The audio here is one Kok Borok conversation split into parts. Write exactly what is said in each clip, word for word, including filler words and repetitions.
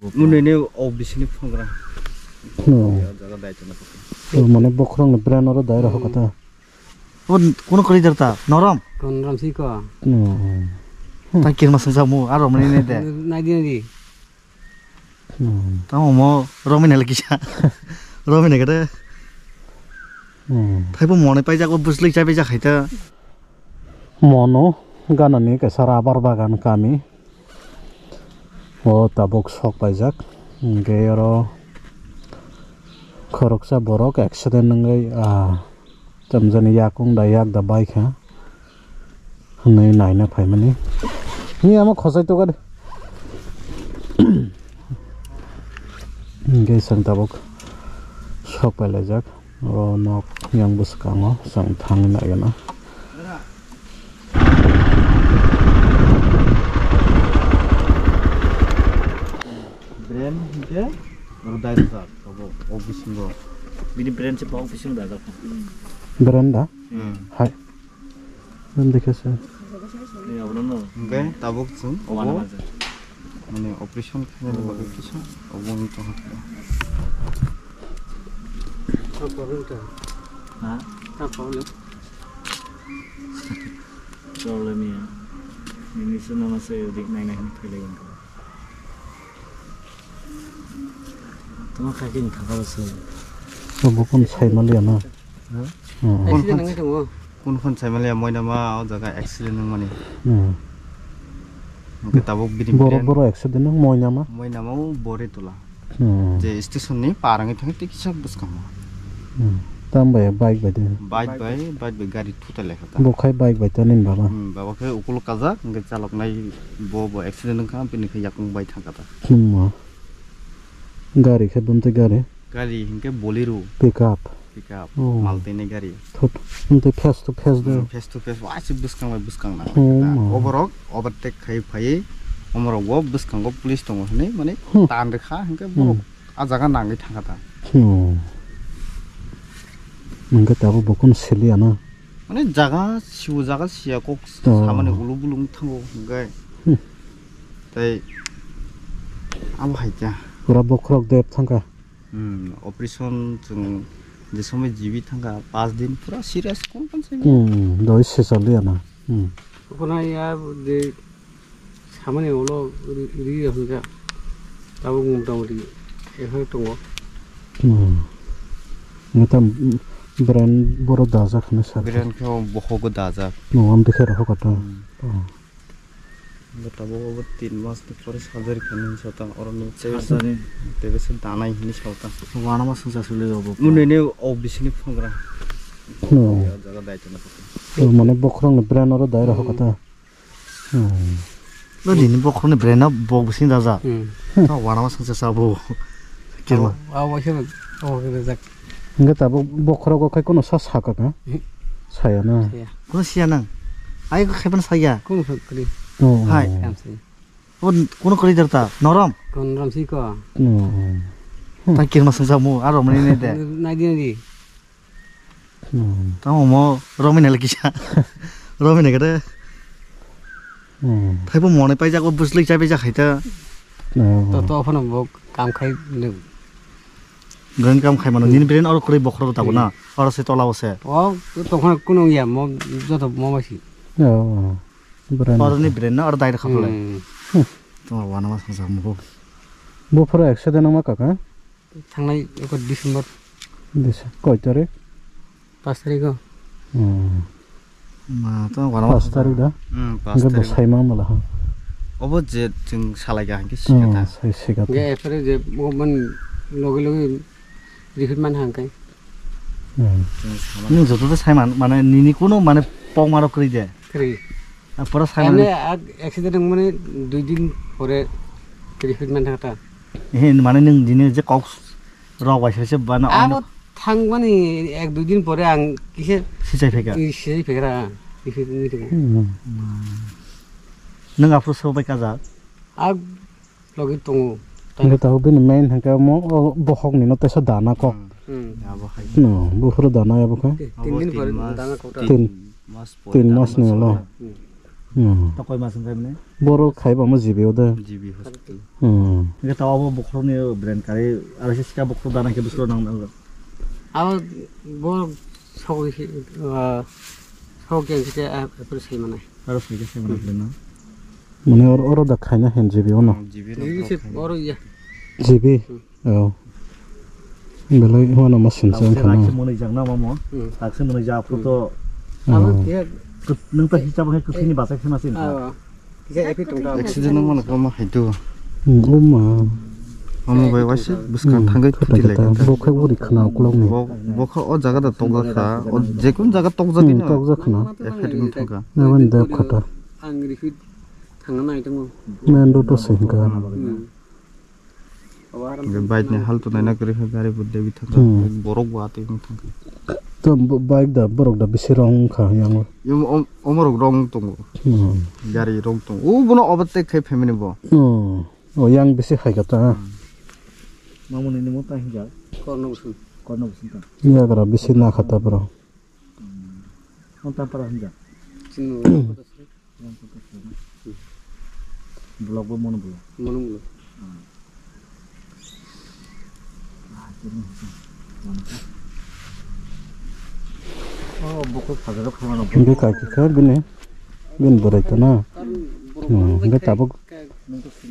Mune ne o bisini phungra. Hmm. Ya jaga dai tona pake. Mane bokhorok ni brand oro dai rokha ta. O kono kwrwi dar ta, norom? Norom si ko. Hmm. Ta kirma sung sa mu, aro mani ne de. Nai di, nai di. Hmm. Tamo mo romina le kisa. Romina kata. Hmm. Thaibo mone paijak, o bwsli chai paijak hai ta. Mono ganani kaisa rubber bagan kami. O tabuk sok paijak. Hingke oro khoroksa borok accident wngwi, ah, tamjani yakung da yak da baikha. Hwnwi naina phaimani. Ni amo khosai tokadi. Hingke chwng tabuk sok pailaijak. O nok yang bwskango chwng thangwi naigwna. Brand hingke oro dai rwjak abo o bisingo. Bini brand se bo bisingo dajak. Brand da? Hmm. Hai. Nang dekhe se. Ni abono no. Hingke tabuk chwng obo. Wana baja. Mane operation khainani bagwi kisa obo wng tongkha. No problem ta. Ha? No problem. Problem ya. Ini se nama se dik nai nai ni phailai wngkha. Tamo kha kini thangkha se. Obo kon sai maliya na. Ha? Hmm. Accident nangwi tongo. Kun phone sai maliya moina ma o jaga accident wngmani. Hmm. Hingke tabuk bini Boro, brand boro accident wng moina ma. Moina ma o bore tola. Hmm. Je station ni par wngwi thangwi tei kisa bwskango. Hmm. Tam bai bike bai de. Bike bai, bike bai gari thuta lekha ta. Bo khai bike bai ta nin baba. Hmm, baba khe ukul kajak, hingke chalok nai bo, bo accident wngkha, bini khe yakung bai thangkha ta. Hmm. Gari khe bumtwi gari. Gari hingke Bolero. Pickup. Pickup. Oh. Mal twi ni gari. Thot, bumtwi face to face de. Hmm, face to face, waisa bwskang bai bwskang nang. Oh, ma. Oborok overtake khai phai, omorok bo bwskango police tongo hinui mane Hmm. tan rwkha hingke Hmm. borok a jaga nangwi thangkha ta. Hmm. Hingke tabuk bo kunu siliya na. Mane jaga sibo jaga siya kok Oh. samani ulu bulung thango hingke. Hmm. Tei abo hai khe. Pura bokhorok dep thangkha. Hmm, operation chwng je somoi jibi thangkha, pas din pura serious kon kon se. Hmm, doi se chaliya na. Hmm. Kono ya de samani ulo ri, ri hwnka. Tabuk motamoti ekhai tongo. Hmm. Ngata brand boro dajak hwnwi sa. Brand khe bohogo dajak. No, am dekhe rokho kata. Hmm. Oh. Bo tabuk obo tin mas ni pore surgery khainani sota, oro ni tei Surgery. Tei se danai hini sota. Wana ma sungsa suli obo. Mune ne o bisini phungra. No. Ya jaga dai tona pake. To mane bokhorok ni brand oro dai rokho kata. Hmm. No, nini bokhorok ni brand no bo bisini daja. Hmm. To wana ma sungsa sabo. Kirma. Abo, abo khe, abo khe rejak. Hingke tabuk bokhorok o khai kono sa sakha ka? Hmm. Saya na. Saya. Kono siya nang. Ai ko khaiban saya. Kono sa kri. Oh. Hai. Kam si. O kono kri darta. Norom. Kono rom si ko. Oh. Ta kirma sungsa mu aro mani ne de. Nai di, nai di. Hmm. Tamo mo romina le kisa. Romina kata. Hmm. Thaibo mone paijak o bwsli chai paijak hai ta. Oh. To, to phano bo kam khai le. Brain kam khai mano. Hmm. Nini brain oro kwrwi bokhorok tabo na. Hmm. Oro se tola o se. O tongkhana kunu ya mo joto mo masi. Oh. Brain. Oro ni brain na oro dai kha phalai. Hmm. Hmm. Tamo wana ma sangsa mo. Bo phoro accident wngma kaka? Thangnai eko December. Disa, koi tarik? Pas tarik o. Hmm. Ma, to wala Pas tarik da? Hmm, pas Hingke bo tarik. Saima mala ha. Obo je chwng salai ga hingke Hmm, sikata. Sai sikata. Hingke epore je bo man loge loge repeat man hangkai. Hmm. Chwng sama. Nwng joto de sai man, mane nini kuno mane pok maro kwrwi de. Kwrwi. Ah, pura sai Ene mane. Ag accident wngmani dui din pore repeat man thangta. He, mane nwng dini je kok rok bai se bana Abo ono thangmani ek dui din pore ang kise Sichai pheka. I sijai phekra, repeat ni thangmo. Hmm. Nwng aphuru sobai kajak. Ag logi tongo. Hingke tabuk bini main hingke mo, o bokhok ni no teisa dana kok. Hmm. Hmm. Abo hai. No, buphuru dana abo khe. Tin Abo din tin pore mas, dana kok ta. Tin tin mas pore tin dana mas ni mas ulo. Pore. Hmm. Hmm. Ta koi mas wngkha mane? Boro khaiba mo G B o de. G B hospital. Hmm. Hingke ta obo bokhorokni brand kari, aro se sika bokhorok dana khe bwswk nang nang. Abo bo sok, ah, sok yang khe, ah, apple sai manai. Aro sai khe sai manai na. Mane or-, oro da khaina hen G B o no. Hmm, G B no. G B se oro ya. G B. Hmm. Oh. Belai hwnna ma sinsa wngkha na. Rakse mwnwi jak na mamo. Hmm. Rakse mwnwi jak photo. Hmm. Abo khe. Nwng ta hisab khe kwthwini bachai khna sin. Abo. Kisa epi tongkha. Accident wngmano kwbangma hai do. Hmm, o ma. Omo bai waisa bwskang thangwi khuti lai kha. Bo khe uri khna uklok ni. Bo, bo kha o jaga da tokjak kha. O jekun jaga tokjak. Hmm, tokjak khna. Effect wng thangkha. Nabani da khata. Ang rikhi thangna nai tongo. Main road o se hinka. Hmm. Hingke bike ni hal tongnai na kwrwi kha, gari bo debi thangkha. Hmm. Borok bo atwi wng thangkha. To bo-, bike da, borok da bisi rong wngkha yango. Omo rok rong tongo. Hmm. Gari rong tongo. O bono overtake khai phaimani bo. Hmm. O yang bisi hai kha ta. Hmm. Mamoni ni mo ta hinjak. Korno busun. Korno busun ta. Yagra bisi na kha ta bro. Hmm. Hon ta para hinjak. Chini. Block bo mono block. Mono block. Oh, buku sajak khamano. Hingke kaki kha bini, bini borai tana. Hmm, hingke tabuk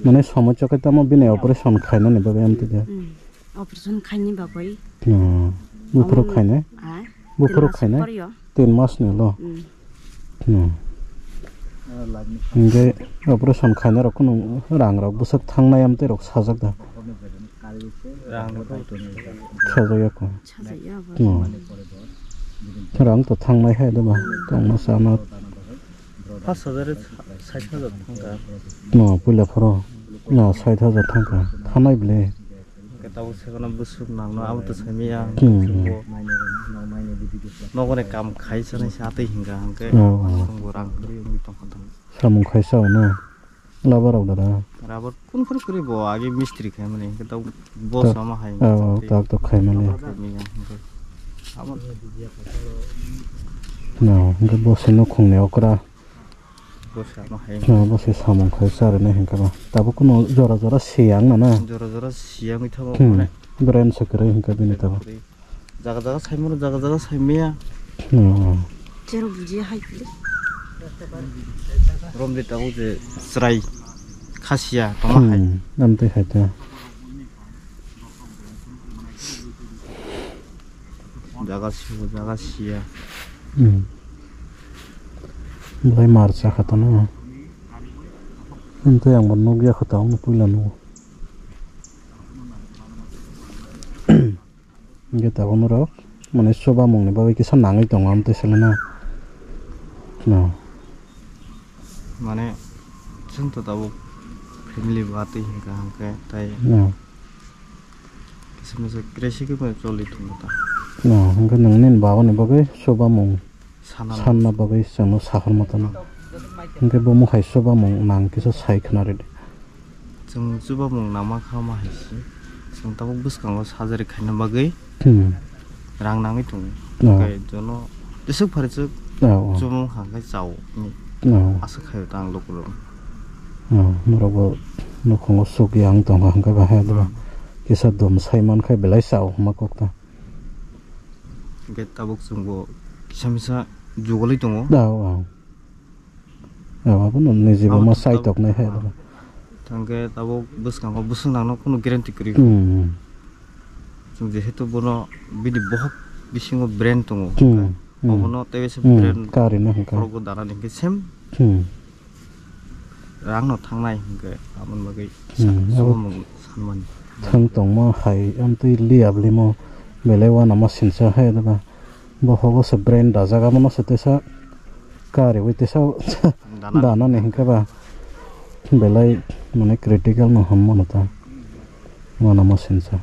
mane somoi chokai tamo bini operation khainani bagwi amtwi de. Hmm. Operation khaini bagwi. Hmm. Buphuru khainai? Ah, buphuru khainai? Tin mas ni ulo? Hmm. Hmm. Hingke operation khainai rok kunu rang rok bwswk thangnai amtwi rok sajak da? Rang rok sajak ya ko. Sajak ya bo. Hmm. Rang to thangnai hai da ba? Tongma sana. Pash hajar, sait hajar thangkha. No, puila phoro. No, sait hajar thangkha. Thanai bile. Hingke tabuk sekono bwswk nangno abo to saimaya. Hmm. Bo nokoni kam khai sanai se atwi hingka hingke. Oh, oh. Bo rang kwrwi wngwi tongkha tong. Samung khai sao na? Labar rok dara. Rabar kun phuru kwrwi bo agi mistri khaimani hingke tabuk bo sama hai. Oh, tak to khaimani. Khaimaya hingke. Abo. No, hingke bo se nukhungni okra. Bo se ano hai. No, bo se samung khai charwna hinkhe ba. Tabuk kuno jora jora siyang na na. Jora jora siyang wngwi thangma. Hmm. Mane. Brain se kwrwi hinkhe bini tabuk. Jaga jaga saimano, jaga jaga saimaya. Hmm. Chero buji hai kuli. Romde tabuk je chwrai khasiya tongma hai. Hmm. Amtwi hai ta. Jaga sibo, jaga siya. Hmm. Belai mar cha kha tano. Hwnkhe ang bo nukya kha tamo puila nugo. Hwnkhe tabuk norok mane chubamungni bagwi kisa nangwi tongo amtwi selena. No. Mane chwng to tabuk family bo atwi hinkha hwnkhe tai. No. Kisa misa kre se khe choli tongo ta. No, hwnkhe nwng nini baba ni bagwi chubamung sanna bagwi chwngno sahorma tano. Hwnkhe bo mohai chubamung nang kisa sai khna rwdi. Chwng chubamung nangma kha ma hai se. Chwng tabuk bwskango surgery khaina bagwi. Hmm. Rang nangwi tongo. Oh. Hwnkhe jono jeswk phari swk chumung hangkhe chao hinwi aswk khaio ta ang lukurok. Oh, norokbo nukhungo suk yang tongkha hwnkhe bahai adoro kisa dum sai mankhe belai chao hwnma kok ta. Hwnkhe tabuk chwngbo kisa misa jugolwi tongo. Oh, oh. Abono nijebo ma sai toknai hai. Thangkhe tabuk bwskango bwswk nangno kunu guarantee kwrwi. Hmm. Chwng jehetu bono bini bohok bisingo brain tongo. Hmm. Obono tei se brain karina hwnkha. Khorokgo dana hwnkhe sem rangno thangnai hwnkhe aboni bagwi sanmani. Thang tongma hai amtwi liya bwlwimo belai uanama sinsa hai da. Bo hogo se brain dajak, abono se teisa kariwi teisa danani hwnkhe ba belai mane critical no hwnmano ta uanama sinsa.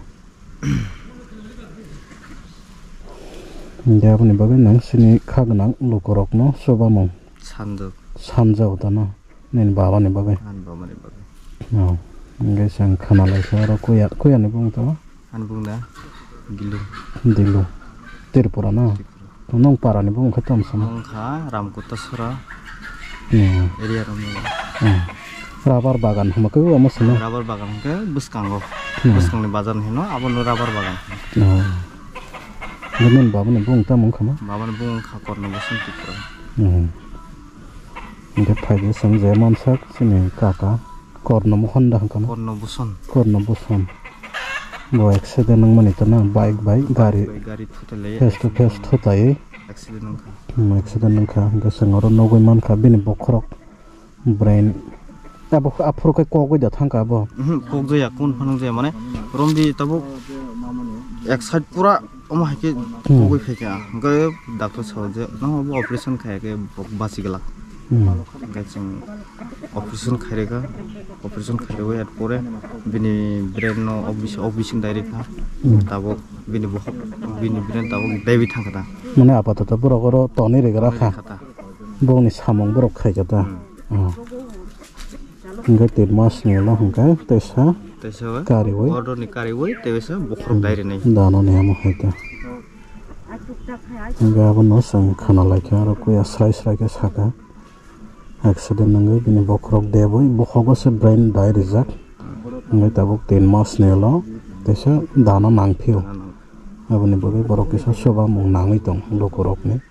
Hwnkhe aboni bagwi nwng chini kha gwnang lukurokno chubamung sanjak, sanjak tano. Nini baba ni bagwi? Ani baba ni bagwi. Oh. Hingke chwng khana lai kha oro kuya, kuya ni bung tamo? Ani bung da Gilu. Dilu. Tripura na? Tripura. Nong para ni bung khe tamo sama? Wng kha Ramkota Sora. Hmm. Area rok ni. Hmm. Rubber bagan hwnba khe omo sino. Rubber bagan hwnkhe bwskango. Hmm. Bwskangni bazar hino, abono rubber bagan. Oh. Bini babani bung tamo wngkha ma? Babani bung wngkha Korno Boson Tripura. Hmm. Hwnkhe phaidi chwng je mansak chini kaka Korno Mohon da hwnkha na? Korno Boson. Korno Boson. Bo accident wngmani to na bike bai gari Bai gari thutelai face to face thutai. Accident wngkha. Hmm, accident wngkha. Hwnkhe chwng oro nugwi mankha bini bokhorok brain. Abo aphuru khe kogwi da thangkha abo. Mhm, kok jaya, kun phano jaya, mane romdi tabuk ek side pura omo hai khe Hmm. kogwi phaikha. Hwnkhe doctor sao je, "No, obo operation khaiya khe bo bachigwlak." Hmm. Hwnkhe chwng operation khairikha, operation khairwi at pore bini brain no obis-, obising dairikha. Hmm. Tabuk bini bohok, bini brain tabuk daiwi thangkha ta. Mane apatoto borok oro tonwi rwgwlak kha. Khata. Borokni samung borok khaikha ta. Hmm. Oh. Hwnkhe tin mas ni ulo hwnkhe teisa Teisa kariwi. Order ni kariwi, teisa bokhorok dairinai. Dano ni amo hai ta. Hwnkhe abono chwng khana laikha, aro kuya srai srai khe sakha. Accident wngwi bini bokhorok debwi, bokhogo se brain dai rijak. Hwnkhe tabuk tin mas ni ulo teisa dano nangphio. Dano nang- Aboni bagwi borok kisa chubamung nangwi tong lukurokni.